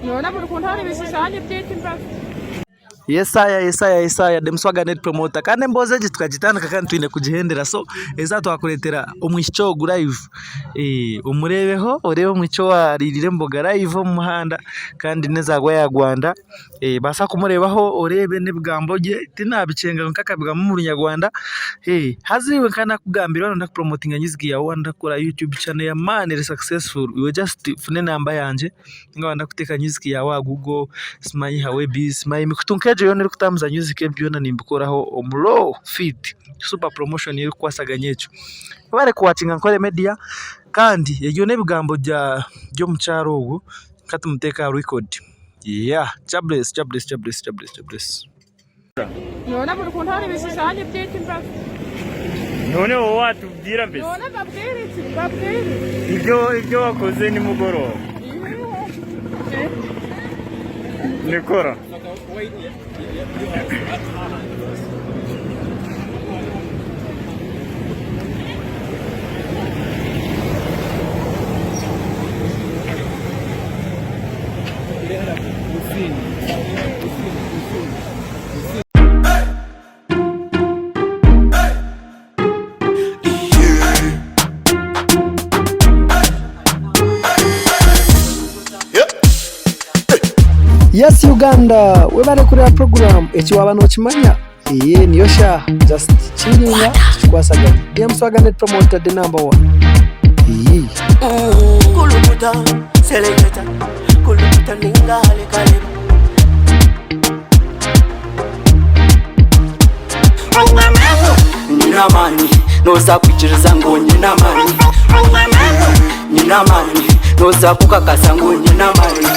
Nyowe buri kuntu hari ebishushanyo eby'eita embabi. Yesaya Yesaya Yesaya the Muswaga Net Promoter kandi emboozi egi tukagitandika kandi twine kugihendera so eizooba twakureetera omwishiki ogu live omureebeho oreebe omwishiki owaariirire emboga live omu muhanda kandi n'ezaarwa ya Rwanda baasa kumureebaho oreebe n'ebigambo bye tinabikyenga kwonka akabigamba omu runyarwanda haza iwe nka nakugambira waaba noyenda kupromotinga music yaawe waaba noyenda kukora YouTube channel y'amaani eri successful iwe just funa enamba yangye ninga wayenda kuteeka music yaawe aha google simanyi aha webizi simanyi emikutu nk'egyo yoona erikutambuza music ebyo byona nimbikoraho omu low feed super promotion erikukwasaganya ekyo. Webare kuwakinga Ankole media kandi ebyo n'ebigambo by'omukyara ogu ka tumuteeke aha record. Yeah, Jah bless, Jah bless, Jah bless, Jah bless, Jah bless. Nyowe buri kuntu hari ebishushanyo eby'eita embabi. None wowe watubwira mbese Nyowe mbabwire ki? Mbabwire. ibyo ibyo wakoze nimugoroba nikora Yes Uganda webare kureba program eki waba nokimanya eye niyo shaaha just chillinga tukikwasaganya DM Swagger Net Promoter the number one iyii. Kulukuta, seleketa, kulukuta ninga halikaleba. Nyine amaani, noza kwikiriza ngu nyine amaani. Nyine amaani, noza kukakasa ngu nyine amaani.